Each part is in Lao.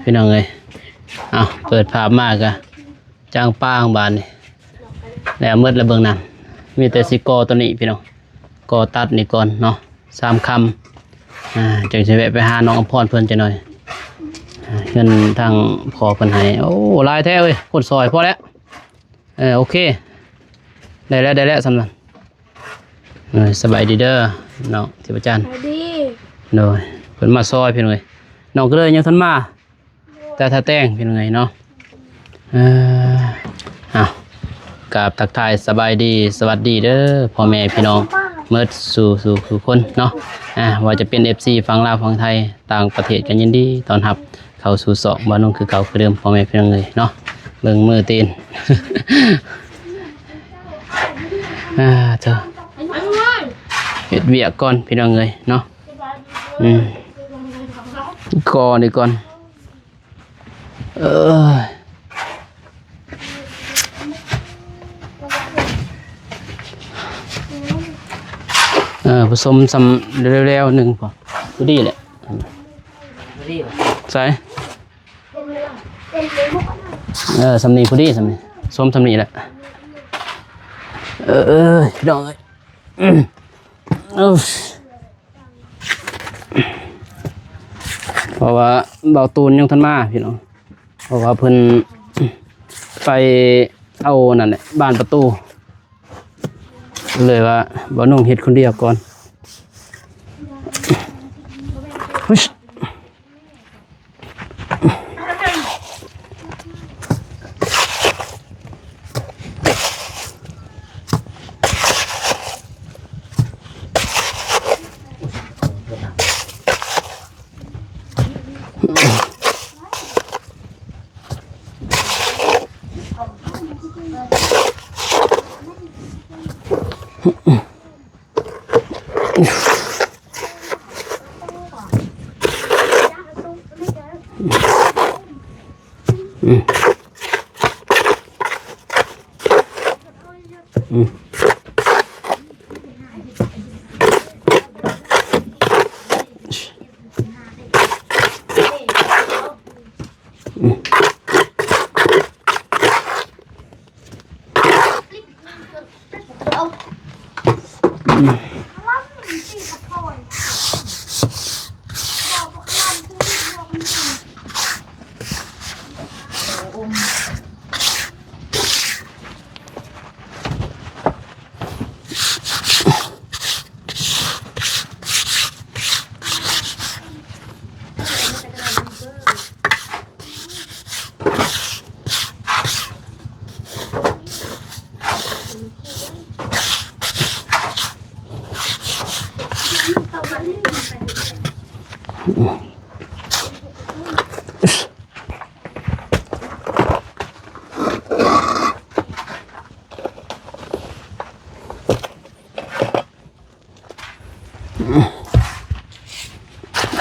ພີ່ນ້ອງເອີຍ. ເອົາ ເປີດພາບມາກະຈ້າງປາງບາດນີ້ ແລ້ວໝົດລະເບິ່ງນັ້ນ. ມີແຕ່ຊິກໍ່ຕົວນີ້ພີ່ນ້ອງ ກໍ່ຕັດນີ້ກ່ອນເນາະ ສາມຄຳ ອ່າ ຈັ່ງຊິແວະໄປຫານ້ອງອຳພອນເພິ່ນຈັກໜ່ອຍ. ອ່າ ເງິນທາງພໍ່ເພິ່ນໃຫ້ ໂອ້ ຫຼາຍແທ້ເວີຍ ຄົນຊ່ອຍພໍແລ້ວ. ເອີ ໂອເຄ ໄດ້ແລ້ວ ໄດ້ແລ້ວສ່ຳນັ້ນ. ໂດຍ ສະບາຍດີເດີນ້ອງທິບປະຈັນ. ສະບາຍດີ. ໂດຍ ເພິ່ນມາຊ່ອຍພີ່ນ້ອງເອີຍ ນ້ອງກໍເລີຍຍັງທັນມາ ແຕ່ຖ້າແຕ່ງພີ່ນ້ອງເອີຍເນາະ. ເອີ ເອົາ ກາບທັກທາຍສະບາຍດີ ສະຫວັດດີເດີພໍ່ແມ່ພີ່ນ້ອງໝົດສູ່ ສູ່ ສູ່ຄົນເນາະ. ອ່າ ວ່າຈະເປັນເອັຟຊີຝັ່ງລາວ ຝັ່ງໄທ ຕ່າງປະເທດ ກໍຍິນດີຕ້ອນຮັບເຂົ້າສູ່ຊ່ອງບ່າວນຸ່ງຄືເກົ່າຄືເດີມ ພໍ່ແມ່ພີ່ນ້ອງເອີຍເນາະ. ເບິ່ງມືຕີນ ອ່າ ເຈົ້າ ເຮັດວຽກກ່ອນພີ່ນ້ອງເອີຍເນາະ. ອືມ ກ່ອນນີ້ກ່ອນ ເອີ ເອີ ປະສົມສ່ຳແລ້ວໆ ໜຶ່ງພໍ ພໍດີແຫຼະ. ພໍດີບໍ່? ໃສ່ ເອີ ສ່ຳນີ້ພໍດີ ສ່ຳນີ້ ສົມສ່ຳນີ້ແຫຼະ. ເອີ ເອີ ພີ່ນ້ອງເອີຍ ເອີ ເພາະວ່າບ່າວຕູນຍັງທັນມາພີ່ນ້ອງ ເພາະວ່າເພິ່ນໄປເອົານັ້ນແຫຼະ ບານປະຕູ ເລີຍວ່າບ່າວນຸ່ງເຮັດຄົນດຽວກ່ອນ.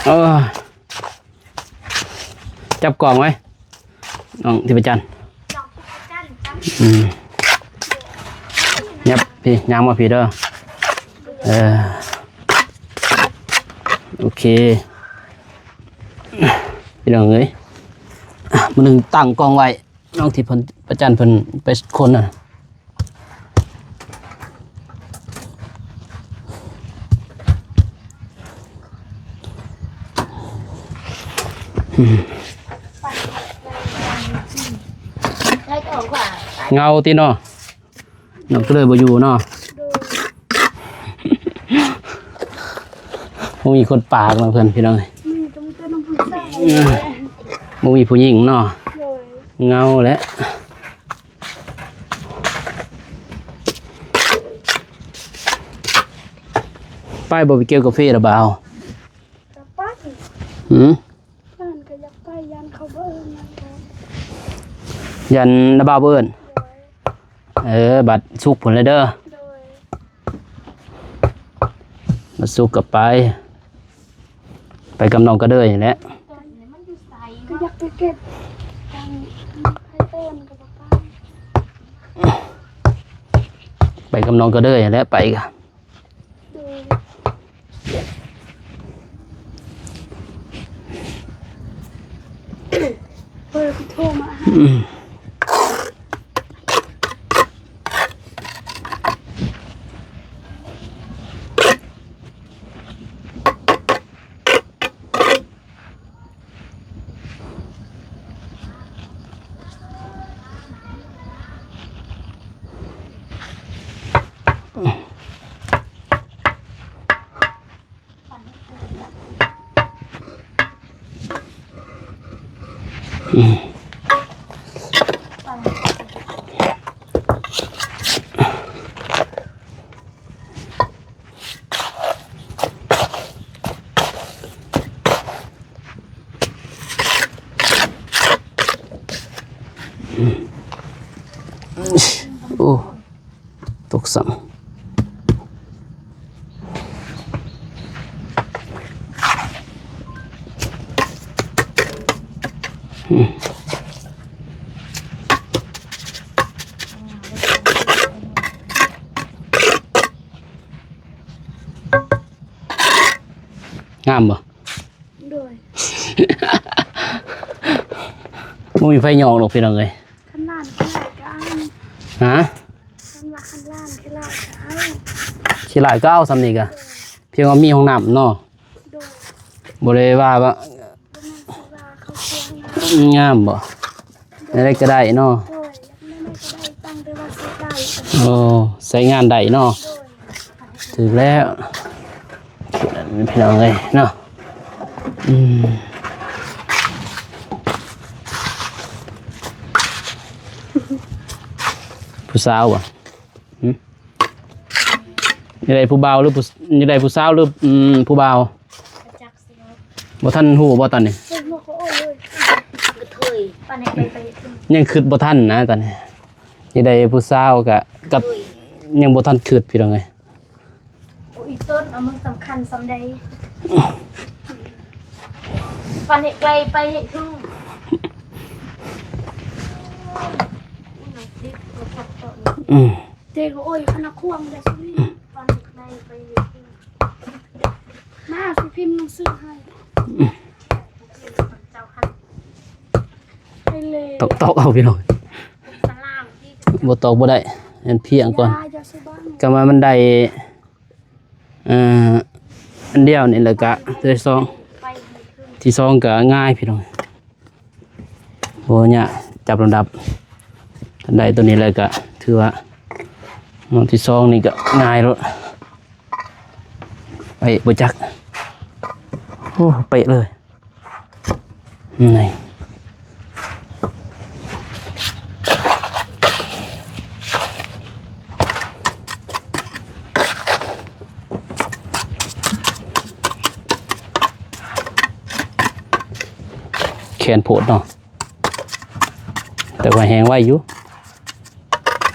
ເອີ ຈັບກ້ອງໄວ້ ນ້ອງທິບປະຈັນ. ອືມ ຫຍັບພີ້ ຍ່າງມາພີ້ເດີ. ເອີ ໂອເຄ ພີ່ນ້ອງເອີຍ ມື້ໜຶ່ງຕັ້ງກ້ອງໄວ້ ນ້ອງທິບປະຈັນເພິ່ນໄປຄົນນະ. ເຫງົາຕິເນາະ ນ້ອງກໍເລີຍບໍ່ຢູ່ເນາະ. ບໍ່ມີຄົນປາກນຳເພິ່ນ ພີ່ນ້ອງເອີຍ ບໍ່ມີຜູ້ຍິງເນາະ. ເຫງົາແຫຼະ. ໄປບໍ່ ໄປກ່ຽວກາເຟລະບ່າວ? ກະໄປ. ຫືມ? ຢ້ານກະຢາກໄປ ຢ້ານເຂົາບໍ່ເອີ້ນ. ຢ້ານລະບ່າວບໍ່ເອີ້ນ. ໂດຍ. ເອີ ບັດສຸກພຸ້ນແຫຼະເດີ. ໂດຍ. ບັດສຸກກະໄປ ໄປກັບນ້ອງກະເດີຍນີ້ແຫຼະ. ກະຢາກໄປເກັບ ທາງໄປເອີ້ນກະບໍ່ໄປ. ໄປກັບນ້ອງກະເດີຍຫັ້ນແຫຼະ ໄປກະ. ໂດຍ. ເບີເພິ່ນໂທມາຫາ. ອືມ. ໂອ້ ຕົກຊ້ຳ. ງາມບໍ່? ໂດຍ. ບໍ່ມີໃຜຍອມດອກພີ່ນ້ອງເອີຍ. ຄັນລ້ານຂີ້ລ້າຍກໍເອົາ. ຮະ? ຄັນວ່າຄັນລ້ານຂີ້ລ້າຍກໍເອົາ. ຂີ້ລ້າຍກໍເອົາສ່ຳນີ້ກະ ໂດຍ. ພຽງວ່າມີຫ້ອງນ້ຳເນາະ. ໂດຍ. ບໍ່ໄດ້ວ່າ ວ່າ ບໍ່ແມ່ນຊິວ່າເຂົາສວຍງາມ. ງາມບໍ່? ແນວໃດກໍໄດ້ເນາະ. ໂດຍ. ແນວໃດກໍໄດ້ ຕັ້ງແຕ່ວ່າໃຊ້ໄດ້. ໂອ້ ໃຊ້ງານໄດ້ເນາະ. ໂດຍ. ຖືກແລ້ວພີ່ນ້ອງເອີຍເນາະ. ອືມ ຜູ້ສາວບໍ່? ຫຶ? ຢາກໄດ້ຜູ້ບ່າວ ຫຼື ຜູ້ ຢາກໄດ້ຜູ້ສາວ ຫຼື ອືມ ຜູ້ບ່າວ? ບໍ່ທັນຮູ້ບໍ່ຕອນນີ້? ຍັງຄິດບໍ່ທັນນະຕອນນີ້. ຢາກໄດ້ຜູ້ສາວກະ ກັບ ຍັງບໍ່ທັນຄິດພີ່ນ້ອງເອີຍ. ໂອ້ຍ ອີຕົ້ນ ເອົາ ມັນສຳຄັນສ່ຳໃດ? ຝັນໃຫ້ໄກ ໄປໃຫ້ຖືກ. ອືມ ເດັກ ໂອ້ຍ ຄະນະຄວາມໄດ້ຊິ ຝັນໃຫ້ໄກ ໄປໃຫ້ຖືກ. ມາ ຊິພິມໜັງສືໃຫ້. ໄປເລີຍ ຕອກ ຕອກເອົາພີ່ນ້ອງ. ບໍ່ຕອກບໍ່ໄດ້ ມັນພຽງກ່ອນ. ກະວ່າມັນໄດ້ ເອີ ອັນດຽວນີ້ແຫຼະ ກະທີ່ສອງ ທີ່ສອງກະງ່າຍພີ່ນ້ອງ. ໂອ້ ຍາກ ຈັບລຳດັບ ໄດ້ໂຕນີ້ແລ້ວກະຖືວ່າ ໂຕທີສອງນີ້ກະງ່າຍໂລດ. ເປະບໍ່ຈັກ ໂອ້ ເປະເລີຍ. ນີ້ ແຂນໂພດເນາະ ແຕ່ວ່າແຮງໄວຢູ່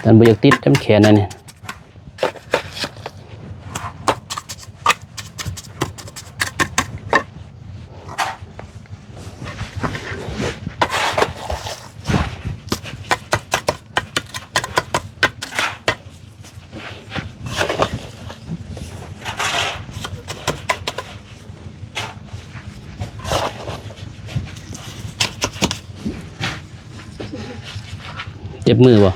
ແຕ່ບໍ່ຢາກຕິດ ແຕ່ມັນແຂນອັນນີ້. ເຈັບມືບໍ່? ບໍ່.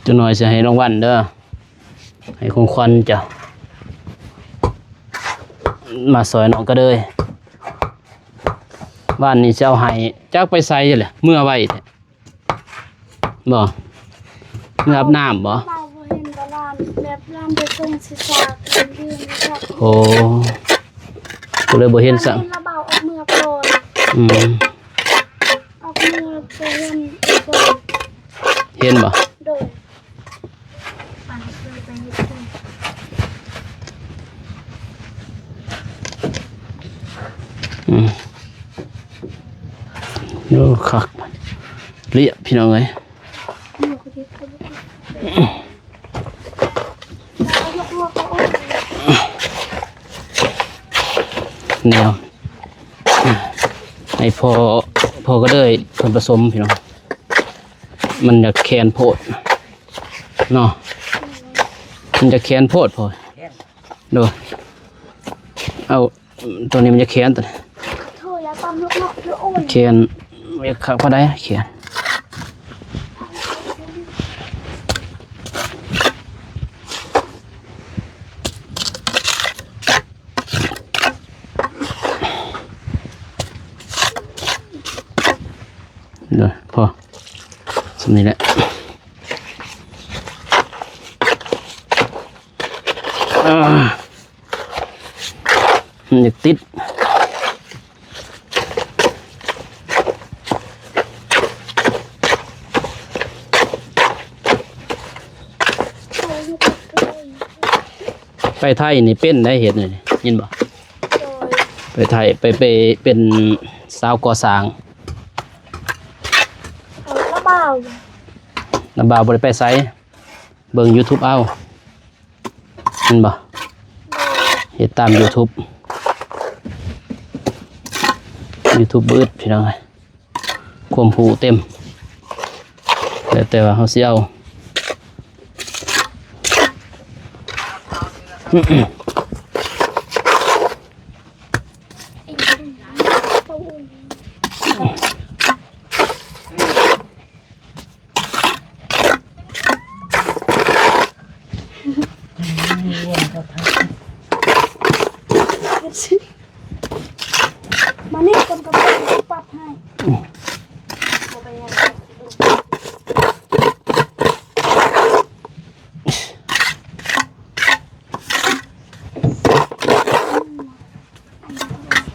ຈັກໜ້ອຍຊິໃຫ້ລາງວັນເດີ ໃຫ້ຂອງຂວັນເຈົ້າ ມາຊ່ອຍນ້ອງກະເດີຍ. ວານນີ້ຊິເອົາໃຫ້ ຈັກໄປໃສແຫຼະ ເມືອໄວແທ້. ບໍ່ ເມືອອາບນ້ຳບໍ່? ເຮົາບໍ່ເຫັນວ່າຫຼານ ແບບຫຼານໄປສົ່ງຊິສາກ ເພິ່ນຢືນຢູ່. ໂອ້ ກໍເລີຍບໍ່ເຫັນຊ້ຳ. ເຫັນລະເບົາອອກເມືອກ່ອນ. ອືມ ອອກເມືອໄປເຫັນກ່ອນ. ເຫັນບໍ່? ໂດຍ. ອືມ ໂອ້ ຄັກ ລຽບ ພີ່ນ້ອງເອີຍ. ແນວ ໃຫ້ພໍ່ ພໍ່ກະເດີຍເພິ່ນປະສົມ ພີ່ນ້ອງ. ມັນຢາກແຂນໂພດເນາະ ມັນຢາກແຂນໂພດ ພໍ່. ໂດຍ. ເອົາ ຕົວນີ້ມັນຈະແຂນ ຕົວນີ້ ໂທ ຢ່າຕຳລູກເນາະ ໂອ້ຍ ແຂນ ບໍ່ຢາກຄັກປານໃດ ແຂນ ເດີ ພໍ ສ່ຳນີ້ແຫຼະ ອາ ມັນຢາກຕິດ ໄປໄທນີ້ເປັນໄດ໋ ເຮັດນີ້ ຍິນບໍ່? ໂດຍ ໄປໄທ ໄປ ໄປເປັນສາວກໍ່ສ້າງ ເອົາລະບ່າວ ລະບ່າວບໍ່ໄດ້ໄປໃສ ເບິ່ງຢູທູບເອົາ ແມ່ນບໍ່? ໂດຍ ເຮັດຕາມຢູທູບ ຢູທູບບຶດ ພີ່ນ້ອງເອີຍ ຄວາມຮູ້ເຕັມ ແລ້ວແຕ່ວ່າເຮົາຊິເອົາ ມານີ້ກ່ອນ ກະປັບໃຫ້ ບໍ່ເປັນຫຍັງ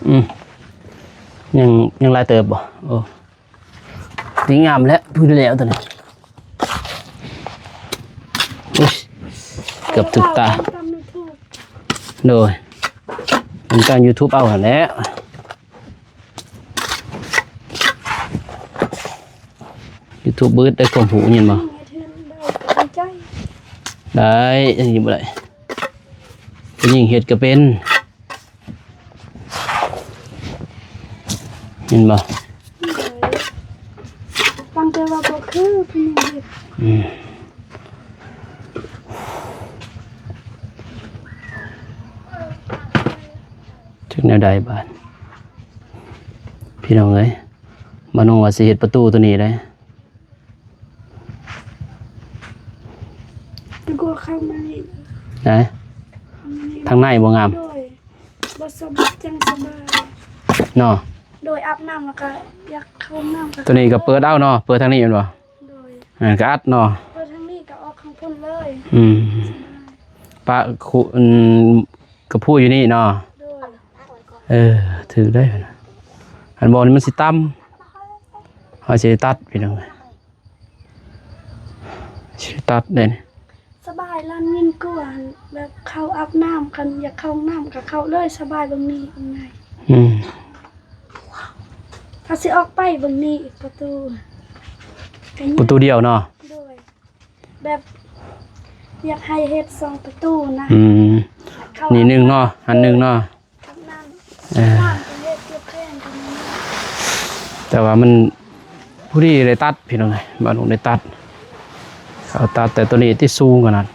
ອືມ ຍັງ ຍັງຫຼາຍເຕີບບໍ່? ໂອ້ ນີ້ງາມແລ້ວ ພຸ້ນແລ້ວຕົວນີ້ ອຸ້ຍ ເກືອບຖືກຕາ ໂດຍ ເປັນການຢູທູບເອົາຫັ້ນແຫຼະ ຢູທູບບຶດ ໄດ້ຄວາມຮູ້ ຍິນບໍ່? ໄດ້ ອັນນີ້ບໍ່ໄດ້ ຜູ້ຍິງເຮັດກະເປັນ ເຫັນບໍ່? ໂດຍ ບາງເທື່ອວ່າບໍ່ຄືຜູ້ຍິງເຮັດ ອືມ ຈັກແນວໃດບາດ ພີ່ນ້ອງເອີຍ ມາໂນວ່າຊິເຮັດປະຕູໂຕນີ້ໄດ໋ ກະເຂົ້າມານີ້ ໄດ໋ ທາງໃນບໍ່ງາມ ໂດຍ ບໍ່ສະບາຍ ຈັ່ງສະບາຍເນາະ ໂດຍ ອາບນ້ຳແລ້ວກະຢາກເຂົ້າຫ້ອງນ້ຳ ໂຕນີ້ກະເປີດເອົາເນາະ ເປີດທາງນີ້ແມ່ນບໍ່? ໂດຍ ອັນນັ້ນກະອັດເນາະ ເປີດທາງນີ້ກະອອກທາງພຸ້ນເລີຍ ອືມ ສະບາຍ ປະຄຸ ອັນ ກະພຸ້ນຢູ່ນີ້ເນາະ ໂດຍ ເອີ ຖືກໄດ໋ ອັນບ່ອນນີ້ມັນຊິຕ່ຳ ເຮົາຊິໄດ້ຕັດ ພີ່ນ້ອງ ຊິໄດ້ຕັດເດ້ ສະບາຍລານຍິງກວ່າ ແບບເຂົ້າອາບນ້ຳ ຄັນຢາກເຂົ້າຫ້ອງນ້ຳກະເຂົ້າເລີຍ ສະບາຍເບິ່ງນີ້ ເບິ່ງໃນ ອືມ ຖ້າຊິອອກໄປເບິ່ງນີ້ ປະຕູ ກະ ປະຕູດຽວເນາະ ໂດຍ ແບບຢາກໃຫ້ເຮັດສອງປະຕູນະ ອືມ ເຂົ້າ ນີ້ໜຶ່ງເນາະ ອັນໜຶ່ງເນາະ ເອີ ແຕ່ວ່າມັນພໍດີໄດ້ຕັດ ພີ່ນ້ອງເອີຍ ບ້ານລຸງໄດ້ຕັດ ເຂົາຕັດແຕ່ໂຕນີ້ຕິດສູງຂະໜາດ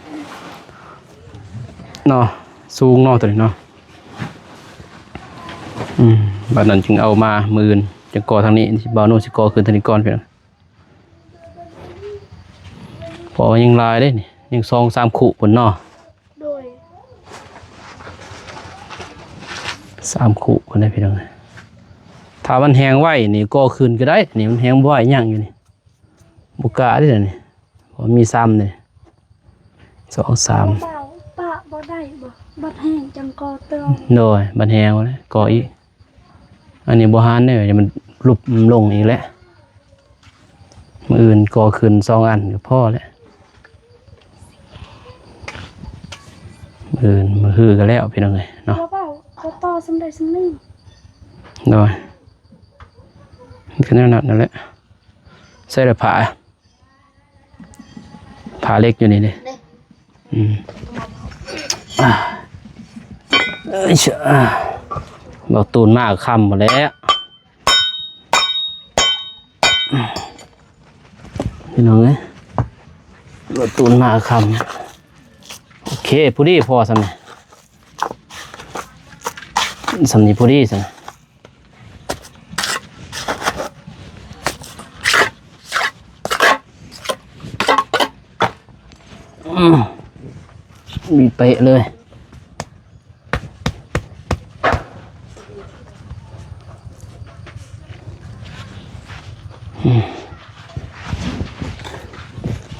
ເນາະ ສູງເນາະໂຕນີ້ເນາະ ອືມ ບາດນັ້ນຈຶ່ງເອົາມາ ມື້ອື່ນຈຶ່ງກໍ່ທາງນີ້ ບ່າວໂນຊິກໍ່ຂຶ້ນທາງນີ້ກ່ອນ ພີ່ນ້ອງ ເພາະວ່າຍັງຫຼາຍເດ້ນີ້ ຍັງສອງສາມຄຸພຸ້ນເນາະ ໂດຍ ສາມຄຸພຸ້ນເດ້ພີ່ນ້ອງ ຖ້າມັນແຫ້ງໄວນີ້ກໍ່ຄືນກະໄດ້ ນີ້ມັນແຫ້ງບໍ່ໄຫວ ຍັງຢູ່ນີ້ ບໍ່ກ້າເດ້ນີ້ ເພາະມີຊ້ຳນີ້ ສອງ ສາມ ປະບໍ່ໄດ້ບໍ່ ບັດແຫ້ງຈັ່ງກໍ່ຕໍ່ ໂດຍ ບັດແຫ້ງແລ້ວກໍ່ອີກ ອັນນີ້ບໍ່ຫານເດ້ ມັນຫຼຸບລົງອີກແຫຼະ ມື້ອື່ນກໍ່ຂຶ້ນສອງອັນກະພໍແຫຼະ ມື້ອື່ນມື້ຮືກະແລ້ວ ພີ່ນ້ອງເອີຍເນາະ ຕໍ່ສ່ຳໃດສ່ຳໜຶ່ງ ໂດຍ ກະແນວນັ້ນຫັ້ນແຫຼະ ໃສ່ລະຜ້າ ຜ້າເຫຼັກຢູ່ນີ້ເດ້ ອືມ ເອີຍ ເອີຍ ບໍ່ຕູນມາຄ່ຳພຸ້ນແຫຼະ ພີ່ນ້ອງເອີຍ ລົດຕູນມາຄ່ຳ ໂອເຄ ພໍດີພໍສ່ຳນີ້ ສ່ຳນີ້ພໍດີຊັ້ນ. ອືມ ມີເປະເລີຍ. ອືມ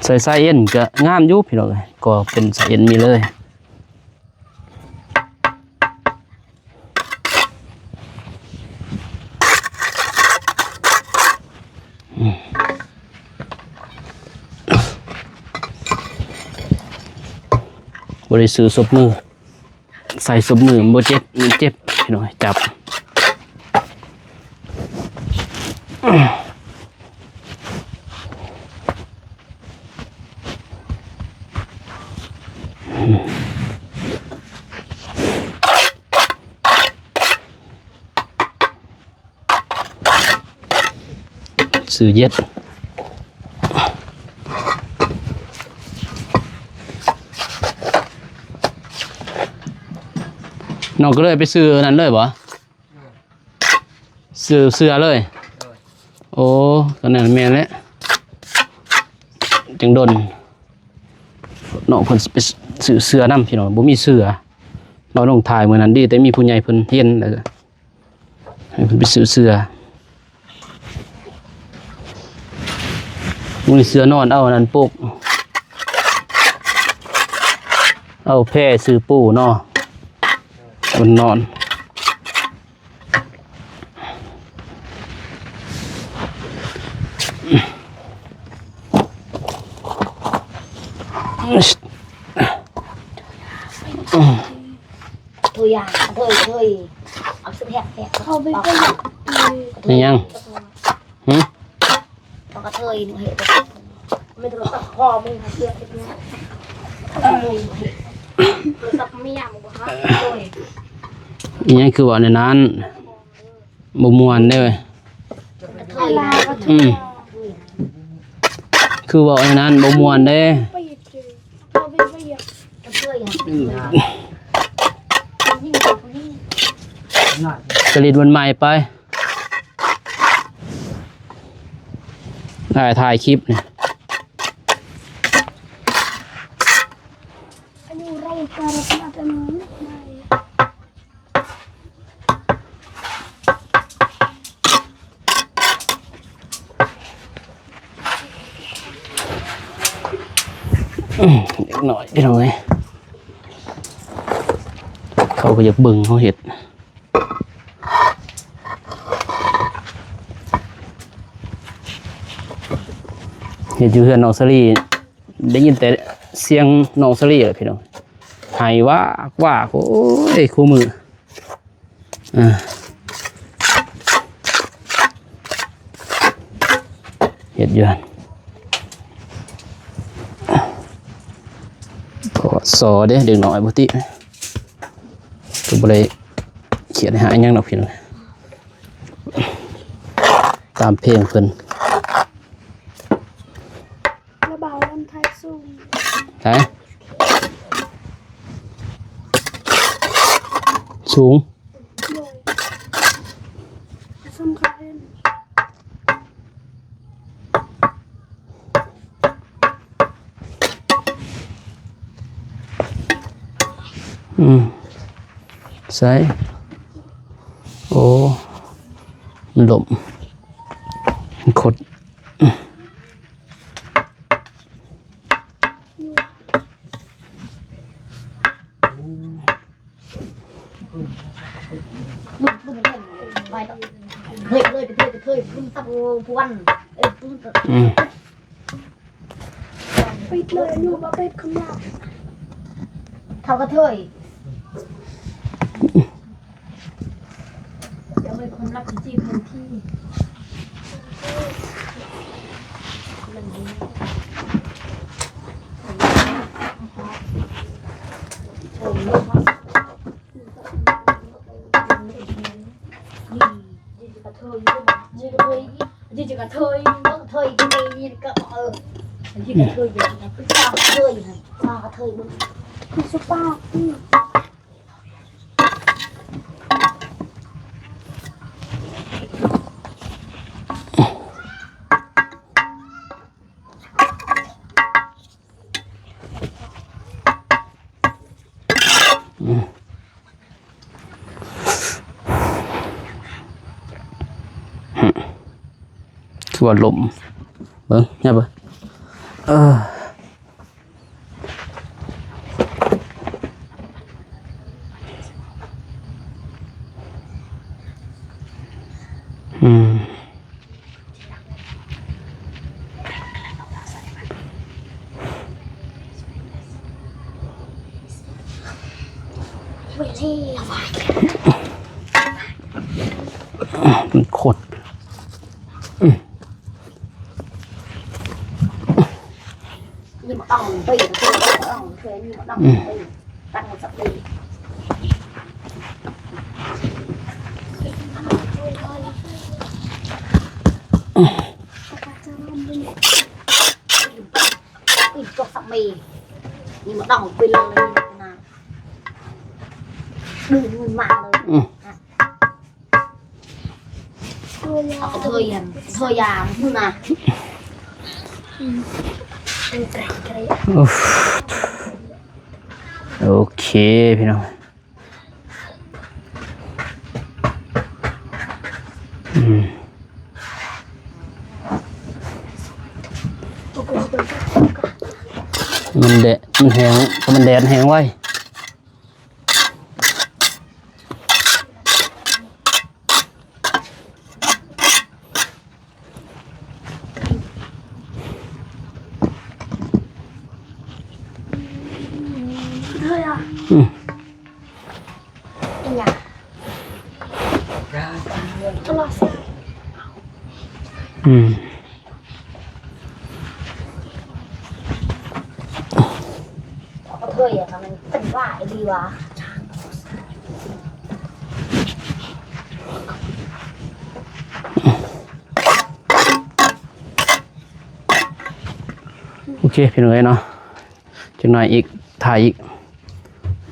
ໃສ່ສາຍເອັນກະງາມຢູ່ພີ່ນ້ອງເອີຍ ກໍເປັນສາຍເອັນມີເລີຍ. ບໍ່ໄດ້ຊື້ສົບມື ໃສ່ສົບມືມັນບໍ່ເຈັບ ມັນເຈັບພີ່ນ້ອງ ຈັບ. ຊື້ເຢັດ ນ້ອງກໍເລີຍໄປຊື້ອັນນັ້ນເລີຍບໍ່? ຊື້ເສື້ອເລີຍ. ໂອ້ ກໍນັ້ນແມ່ນແຫຼະ ຈັ່ງດົນ ນ້ອງເພິ່ນໄປຊື້ເສື້ອນຳ ພີ່ນ້ອງ ບໍ່ມີເສື້ອ. ນ້ອງລົງຖ່າຍມື້ນັ້ນ ດີແຕ່ມີຜູ້ໃຫຍ່ເພິ່ນເຫັນ ແລ້ວໃຫ້ເພິ່ນໄປຊື້ເສື້ອ. ມີເສື້ອນອນ ເອົາອັນນັ້ນປົກ ເອົາແພຊື້ປູເນາະ ມັນນອນ. ໂອ້ຍ ກະເທີຍ ກະເທີຍ ເອົາສຸດແຮກ ແຮກ ເຂົາໄປ ໄປ ຫຍັງ? ຫຶ? ກະເທີຍ ເຮັດ ມີໂທລະສັບພໍ່ມຶງ ເຮັດວຽກເຮັດຫຍັງ ໂທລະສັບເມຍ ບໍ່ຮັບ ໂອ້ຍ ອີຫຍັງຄືເວົ້າແນວນັ້ນ? ບໍ່ມ່ວນເດີ. ອືມ ຄືເວົ້າອັນນັ້ນບໍ່ມ່ວນເດ້. ກະລິດວັນໃໝ່ໄປ ຖ່າຍ ຖ່າຍຄລິບນີ້. ເດັກນ້ອຍພີ່ນ້ອງເອີຍ ເຂົາກໍຢາກເບິ່ງເຮົາເຮັດ ເຮັດຢູ່ເຮືອນນ້ອງສາລີ. ໄດ້ຍິນແຕ່ສຽງນ້ອງສາລີແຫຼະພີ່ນ້ອງ ໄຫ້ວາກວາກ ໂອ້ຍ ຄູ່ມື້ ອ່າ ເຮັດຢູ່ຫັ້ນ ກໍສໍເດ້ ເດັກນ້ອຍບໍ່ຕິ ກໍບໍ່ໄດ້ຄຽດໃຫ້ຫາຫຍັງດອກພີ່ນ້ອງ ຕາມເພງເພິ່ນ. ລະບ່າວລຳໄທສູງ ໃສ? ສູງ ໂດຍ ສຳຄັນ ອືມ ໃສ? ໂອ້ ມັນລົ້ມ ມັນຄົດ. ເຮີ້ຍ ເຮີ້ຍ ກະເທີຍ ກະເທີຍ ປຶ້ມຕັບພວນ ເອີ ປຶ້ມຕັບ ອືມ ປິດເລີຍ ຢູ່ບໍ່ປິດຄຳລາວ ເຖົ້າກະເທີຍ. ເຈົ້າເປັນຄົນລັບຈີບເປັນທີ່ ສະປາ ອືມ. ອືມ ຄືວ່າລົມ ເບິ່ງ ຫຍັບເບິ່ງ ເອີ ອືມ ມັນໂຄດ ນີ້ມາຕ້ອງໄປ ນີ້ມາຕ້ອງໄປ ຕັ້ງສັກດີ ອີກຕົວສັກເມ ນີ້ມາຕ້ອງໄປເລີຍນະ ດຶງເງິນມາເລີຍ ອືມ ເອົາເທີຍ ເທີຍຢາງພຸ້ນນະ ໂອເຄ ພີ່ນ້ອງ ອືມ ມັນແດດ ມັນແຫ້ງ ມັນແດດແຫ້ງໄວ. ເອີຍ ອືມ ອີຫຍັງ ໂທລະສັບ ອືມ ເອີຍ ເປັນຫວັດອີ່ຫຼີຫວາ. ໂອເຄ ພີ່ນ້ອງເອີຍເນາະ ຈັກໜ້ອຍອີກ ຖ່າຍອີກ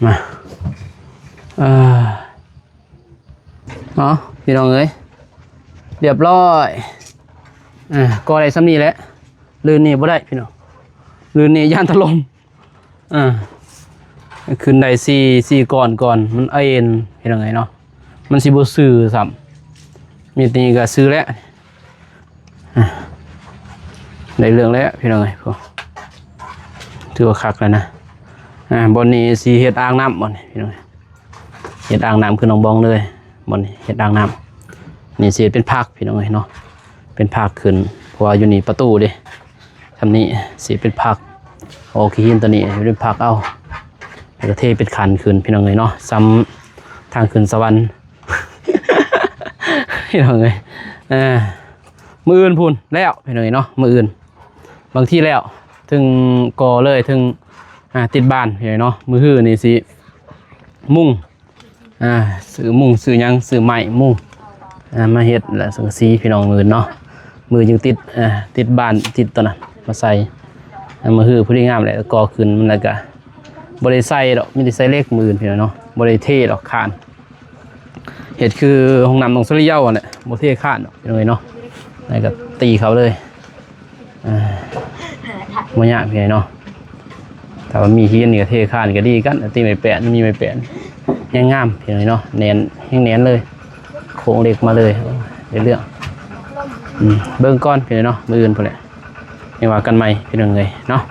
ມາ ເອີ ເອົາ ພີ່ນ້ອງເອີຍ ຮຽບຮ້ອຍ ອ່າ ກໍໄດ້ສ່ຳນີ້ແຫຼະ ລື່ນນີ້ບໍ່ໄດ້ ພີ່ນ້ອງ ລື່ນນີ້ຢ້ານຖະຫຼົ່ມ ອ່າ ຂຶ້ນໄດ້ສີ່ ສີ່ກ້ອນກ່ອນ ມັນເອັນ ພີ່ນ້ອງເອີຍເນາະ ມັນຊິບໍ່ຊື່ຊ້ຳ ມີແຕ່ນີ້ກໍຊື່ແລ້ວ ອ່າ ໄດ້ເລື່ອງແລ້ວ ພີ່ນ້ອງເອີຍ ໂອ້ ຖືວ່າຄັກແລ້ວນະ ອ່າ ບ່ອນນີ້ຊິເຮັດອ່າງນ້ຳ ບ່ອນນີ້ ພີ່ນ້ອງເອີຍ ເຮັດອ່າງນ້ຳຄືນ້ອງບອງເລີຍ ບ່ອນນີ້ເຮັດອ່າງນ້ຳ ນີ້ຊິເຮັດເປັນພັກ ພີ່ນ້ອງເອີຍເນາະ ເປັນພັກຂຶ້ນ ເພາະວ່າຢູ່ນີ້ປະຕູເດ້ ຊ່ຳນີ້ຊິເປັນພັກ ເອົາຂີ້ຫີນຕົວນີ້ເປັນພັກເອົາ ແລ້ວກໍເທເປັນຄັນຂຶ້ນ ພີ່ນ້ອງເອີຍເນາະ ຊ່ຳທາງຂຶ້ນສະຫວັນ ພີ່ນ້ອງເອີຍ ເອີ ມື້ອື່ນພຸ້ນແລ້ວ ພີ່ນ້ອງເອີຍເນາະ ມື້ອື່ນ ບາງທີແລ້ວ ເຖິງກໍ່ເລີຍ ເຖິງ ອ່າ ຕິດບານ ພີ່ນ້ອງເນາະ ມື້ຮືນີ້ຊິມຸງ ອ່າ ຊື້ມຸງ ຊື້ຫຍັງ ຊື້ໄມ້ມຸງ ອ່າ ມາເຮັດແລ້ວສັງກະສີ ພີ່ນ້ອງ ມື້ອື່ນເນາະ ມື້ຈຶ່ງຕິດ ອ່າ ຕິດບານ ຕິດຕົວນັ້ນມາໃສ່ ອ່າ ມາຮື້ພໍດີງາມແລ້ວ ກໍ່ຂຶ້ນມັນ ແລ້ວກະບໍ່ໄດ້ໃສ່ດອກ ມີແຕ່ໃສ່ເຫຼັກ ມື້ອື່ນ ພີ່ນ້ອງເນາະ ບໍ່ໄດ້ເທດອກ ຄານ ເຮັດຄືຫ້ອງນ້ຳນ້ອງສະລິເຍົາຫັ້ນແຫຼະ ບໍ່ເທຄານດອກ ພີ່ນ້ອງເອີຍເນາະ ແລ້ວກໍຕີເຂົ້າເລີຍ ອ່າ ບໍ່ຍາກພີ່ນ້ອງເນາະ ຖ້າວ່າມີຫີນນີ້ກໍເທຄານກໍດີກັນ ຕີໄມ້ແປນ ມີໄມ້ແປນແຮງງາມພີ່ນ້ອງເນາະ ແໜ້ນ ແຮງແໜ້ນເລີຍ ໂຄງເຫຼັກມາເລີຍ ໂອ້ ໄດ້ເລື່ອງ ອືມ ເບິ່ງກ່ອນພີ່ນ້ອງເນາະ ມື້ອື່ນພຸ້ນແຫຼະ ຍັງວ່າກັນໃໝ່ພີ່ນ້ອງເອີຍເນາະ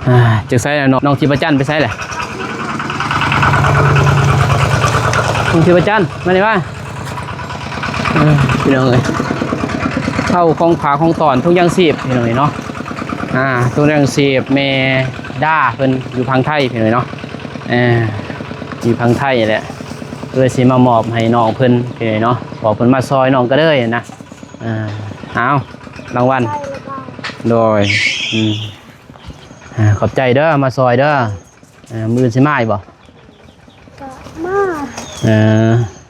ອ່າ ຈັ່ງໃດລະ ນ້ອງ ນ້ອງທິບປະຈັນໄປໃສລະ ນ້ອງທິບປະຈັນ ມານີ້ມາ ເອີ ພີ່ນ້ອງເອີຍ ເຂົ້າຂອງຝາກຂອງຕ້ອນ ຖົງຢາງຊີບ ພີ່ນ້ອງເອີຍເນາະ ອ່າ ຖົງຢາງຊີບແມ່ດາເພິ່ນຢູ່ຝັ່ງໄທ ພີ່ນ້ອງເອີຍເນາະ ເອີ ຢູ່ຝັ່ງໄທແຫຼະ ເພື່ອຊິມາມອບໃຫ້ນ້ອງເພິ່ນ ພີ່ນ້ອງເອີຍເນາະ ເພາະເພິ່ນມາຊ່ອຍນ້ອງກະເດີຍນະ ອ່າ ເອົາ ລາງວັນ ໂດຍ ອືມ ອ່າ ຂອບໃຈເດີ ມາຊ່ອຍເດີ ອ່າ ມື້ອື່ນຊິມາອີກບໍ່? ກໍມາ ເອີ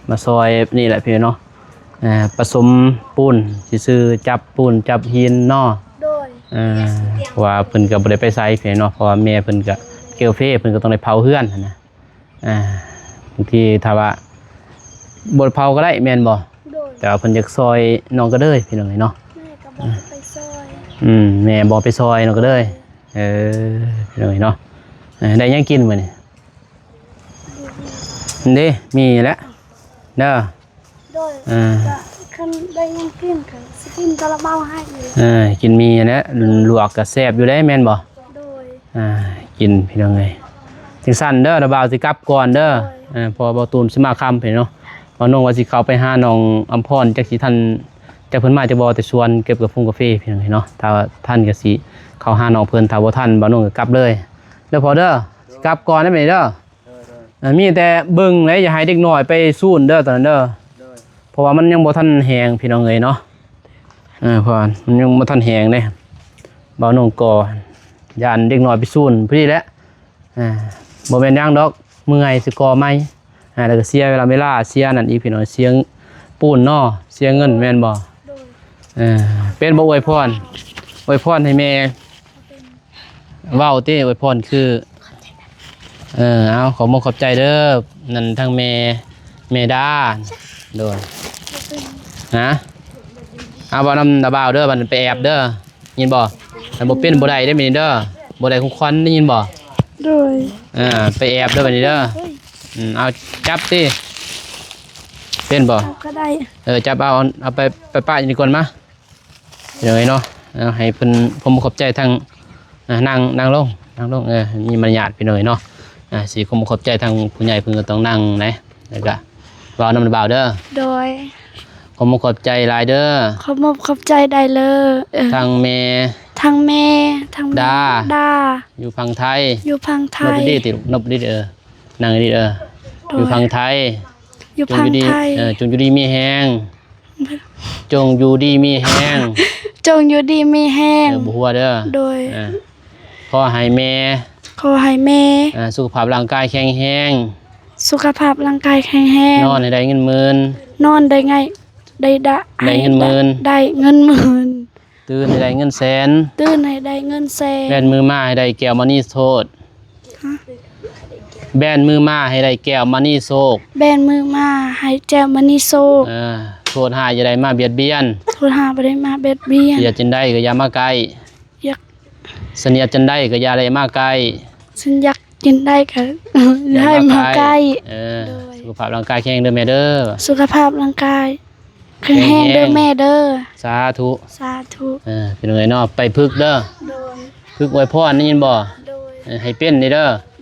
ມາຊ່ອຍນີ້ແຫຼະພີ່ເນາະ ເອີ ປະສົມປູນ ຊິຊື້ຈັບປູນຈັບຫີນເນາະ ໂດຍ ເອີ ເພາະວ່າເພິ່ນກໍບໍ່ໄດ້ໄປໃສພີ່ເນາະ ເພາະວ່າແມ່ເພິ່ນກໍເກີເພ ເພິ່ນກໍຕ້ອງໄດ້ເຜົາເຮືອນຫັ້ນນະ ອ່າ ບາງທີຖ້າວ່າບໍ່ເຜົາກໍໄດ້ແມ່ນບໍ່? ໂດຍ ແຕ່ວ່າເພິ່ນຢາກຊ່ອຍນ້ອງກະເດີຍ ພີ່ນ້ອງເອີຍເນາະ ແມ່ກໍບໍ່ໄດ້ໄປຊ່ອຍ ອືມ ແມ່ບໍ່ໄປຊ່ອຍນ້ອງກະເດີຍ ເອີ ພີ່ນ້ອງເອີຍເນາະ ເອີ ໄດ້ຫຍັງກິນມື້ນີ້? ເບຍ ເດ້ ມີແຫຼະເດີ. ໂດຍ ອ່າ ກະຄັນໄດ້ຫຍັງກິນກະຊິກິນຕະລະເບົາໃຫ້ຢູ່. ເອີ ກິນໝີ່ແຫຼະ ລວກກະແຊບຢູ່ເດ້ ແມ່ນບໍ່? ໂດຍ ອ່າ ກິນພີ່ນ້ອງເອີຍ. ຈັ່ງຊັ້ນເດີ ລະບ່າວຊິກັບກ່ອນເດີ. ໂດຍ ເອີ ເພາະວ່າບ່າວຕູນຊິມາຄ່ຳພີ່ນ້ອງ. ບ່າວນົງວ່າຊິເຂົ້າໄປຫານ້ອງອຳພອນ ຈັກຊິທັນ ຈັກເພິ່ນມາຈັກບໍ່ ແຕ່ສວນເກັບກາຟົງກາເຟພີ່ນ້ອງເອີຍເນາະ. ຖ້າວ່າທັນກະຊິເຂົ້າຫານ້ອງເພິ່ນ ຖ້າບໍ່ທັນບ່າວນົງກະກັບເລີຍເດີພໍ່ເດີ. ຊິກັບກ່ອນເດີ ແມ່ເດີ. ໂດຍ ໂດຍ ເອີ ມີແຕ່ເບິ່ງແຫຼະ ຢ່າໃຫ້ເດັກນ້ອຍໄປຊູນເດີຕອນນັ້ນເດີ. ໂດຍ ເພາະວ່າມັນຍັງບໍ່ທັນແຫ້ງພີ່ນ້ອງເອີຍເນາະ. ເອີ ເພາະວ່າມັນຍັງບໍ່ທັນແຫ້ງເດ້. ບ່າວນົງກໍຢ້ານເດັກນ້ອຍໄປຊູນພໍດີແຫຼະ. ອ່າ ບໍ່ແມ່ນຫຍັງດອກ ເມື່ອຍຊິກໍ່ໃໝ່. ອ່າ ແລ້ວກໍເສຍເວລາ ເວລາ ເສຍນັ້ນອີກພີ່ນ້ອງ ເສຍປູນເນາະ ເສຍເງິນແມ່ນບໍ່? ໂດຍ ເອີ ເປັນບໍ່ອວຍພອນ ອວຍພອນໃຫ້ແມ່? ເວົ້າຕິ ອວຍພອນຄື ເອີ ເອົາ ຂອບມຸກຂອບໃຈເດີ ນັ້ນທັງແມ່ ແມ່ດາ. ໂດຍ ຮະ ເອົາ ເວົ້ານຳນ້າບ່າວເດີ ບັດໄປແອບເດີ ຍິນບໍ່? ຄັນບໍ່ເປັນບໍ່ໄດ້ເດ້ ມື້ນີ້ເດີ ບໍ່ໄດ້ຂອງຂວັນ ໄດ້ຍິນບໍ່? ໂດຍ ເອີ ໄປແອບເດີ ບັດນີ້ເດີ. ເອີຍ ອືມ ເອົາ ຈັບຕິ ເປັນບໍ່? ຈັບກໍໄດ້ ເອີ ຈັບເອົາ ເອົາໄປ ໄປປະຢູ່ນີ້ກ່ອນມາ. ພີ່ນ້ອງເອີຍເນາະ ເອົາ ໃຫ້ເພິ່ນ ຂອບມຸກຂອບໃຈທາງ ອ່າ ນັ່ງ ນັ່ງລົງ ນັ່ງລົງ ເອີ ມີມາລະຍາດພີ່ນ້ອງເອີຍເນາະ. ອ່າ ຊິຂອບມຸກຂອບໃຈທາງຜູ້ໃຫຍ່ ເພິ່ນກໍຕ້ອງນັ່ງໄດ໋ ແລ້ວກະເວົ້ານຳບ່າວເດີ. ໂດຍ ຂອບມຸກຂອບໃຈຫຼາຍເດີ ຂອບມຸກຂອບໃຈໄດ້ເລີຍ. ເອີ ທັງແມ່ ທັງແມ່ ທັງແມ່ ດາ ດາ ຢູ່ຝັ່ງໄທ ຢູ່ຝັ່ງໄທ ນົບດີໆຕິ ນົບດີໆ ເອີ ນັ່ງດີໆ ເອີ ໂດຍ ຢູ່ຝັ່ງໄທ ຢູ່ຝັ່ງໄທ ເອີ ຈົ່ງຢູ່ດີມີແຮງ ຈົ່ງຢູ່ດີມີແຮງ ຈົ່ງຢູ່ດີມີແຮງ ເອີ ບໍ່ຫົວເດີ. ໂດຍ ເອີ ຂໍໃຫ້ແມ່ ຂໍໃຫ້ແມ່ ເອີ ສຸຂະພາບຮ່າງກາຍແຂງແຮງ ສຸຂະພາບຮ່າງກາຍແຂງແຮງ ນອນໃຫ້ໄດ້ເງິນໝື່ນ ນອນໄດ້ໄງ ໄດ້ ໄດ້ເງິນໝື່ນ ໄດ້ເງິນໝື່ນ ຕື່ນໃຫ້ໄດ້ເງິນແສນ ຕື່ນໃຫ້ໄດ້ເງິນແສນ ແບນມືມາໃຫ້ໄດ້ແກ້ວມະນີໂຊດ ຮະ ແບນມືມາໃຫ້ໄດ້ແກ້ວມະນີໂຊກ ແບນມືມາໃຫ້ແກ້ວມະນີໂຊກ ເອີ ໂທດຮ້າຍຢ່າໄດ້ມາບຽດບຽນ ໂທດຮ້າຍບໍ່ໄດ້ມາບຽດບຽນ ສະເໜຽດຈັ່ງໃດກໍຢ່າມາໃກ້ ຢາກ ສະເໜຽດຈັ່ງໃດກໍຢ່າໄດ້ມາໃກ້ ສັນຢາກ ກິນໄດ້ກໍ ຢ່າໃຫ້ມາໃກ້ ເອີ ໂດຍ ສຸຂະພາບຮ່າງກາຍແຂງແຮງເດີແມ່ເດີ ສຸຂະພາບຮ່າງກາຍແຂງແຮງເດີແມ່ເດີ ສາທຸ ສາທຸ ເອີ ພີ່ນ້ອງເອີຍເນາະ ໄປຝຶກເດີ ໂດຍ ຝຶກອວຍພອນໄດ້ຍິນບໍ່? ໂດຍ ເອີ ໃຫ້ເປັນເດີ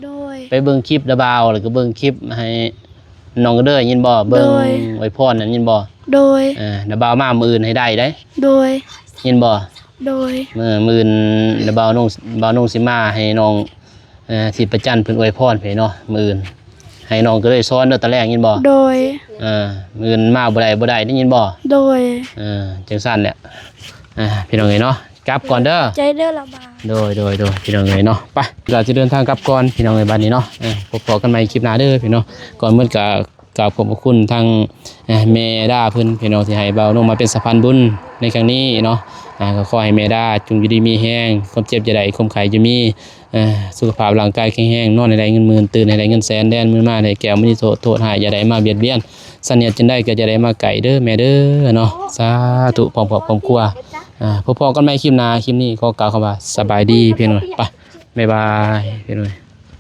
ໂດຍ ໄປເບິ່ງຄລິບລະບ່າວ ແລ້ວກໍເບິ່ງຄລິບໃຫ້ນ້ອງເດີ ຍິນບໍ່? ເບິ່ງ ໂດຍ ອວຍພອນນັ້ນ ຍິນບໍ່? ໂດຍ ເອີ ລະບ່າວມາມື້ອື່ນໃຫ້ໄດ້ເດ້ ໂດຍ ຍິນບໍ່? ໂດຍ ມື້ ມື້ອື່ນລະບ່າວນົງ ບ່າວນົງຊິມາໃຫ້ນ້ອງ ເອີ ທິດພະຈັນເພິ່ນອວຍພອນໃຫ້ເນາະ ມື້ອື່ນ ໃຫ້ນ້ອງກໍເລີຍສອນເດີຕອນແລງ ຍິນບໍ່? ໂດຍ ເອີ ມື້ອື່ນມາບໍ່ໄດ້ ບໍ່ໄດ້ ໄດ້ຍິນບໍ່? ໂດຍ ເອີ ຈັ່ງຊັ້ນແຫຼະ ອ່າ ພີ່ນ້ອງເອີຍເນາະ ກັບກ່ອນເດີ ໃຈເດີລະບາຍ ໂດຍ ໂດຍ ໂດຍ ພີ່ນ້ອງເອີຍເນາະ ໄປ ກໍຈະເດີນທາງກັບກ່ອນ ພີ່ນ້ອງເອີຍ ບັດນີ້ເນາະ ເອີ ພົບພໍ້ກັນໃໝ່ຄລິບໜ້າເດີ ພີ່ນ້ອງ ກ່ອນໝົດກໍ ກາບຂອບພະຄຸນທາງ ເອີ ແມ່ດາເພິ່ນ ພີ່ນ້ອງ ທີ່ໃຫ້ບ່າວນົງມາເປັນສະພານບຸນໃນຄັ້ງນີ້ເນາະ ອ່າ ກໍຂໍໃຫ້ແມ່ດາຈົ່ງຢູ່ດີມີແຮງ ຄວາມເຈັບຢ່າໄດ້ ຄວາມໄຂ້ຢ່າມີ ເອີ ສຸຂະພາບຮ່າງກາຍແຂງແຮງ ນອນໃຫ້ໄດ້ເງິນໝື່ນ ຕື່ນໃຫ້ໄດ້ເງິນແສນ ແລ່ນມືມາໃຫ້ໄດ້ແກ້ວມະນີໂຊດ ໂທດຮ້າຍຢ່າໄດ້ມາບຽດບຽນ ສະເໜຽດຈັ່ງໃດກໍຢ່າໄດ້ມາໃກ້ເດີແມ່ເດີເນາະ ສາທຸ ພ້ອມຄອບຄອບຄົວ ອ່າ ພົບພໍ້ກັນໃໝ່ຄລິບໜ້າ ຄລິບນີ້ຂໍກ່າວຄຳວ່າສະບາຍດີ ພີ່ນ້ອງ ໄປ ບາຍບາຍ ພີ່ນ້ອງ.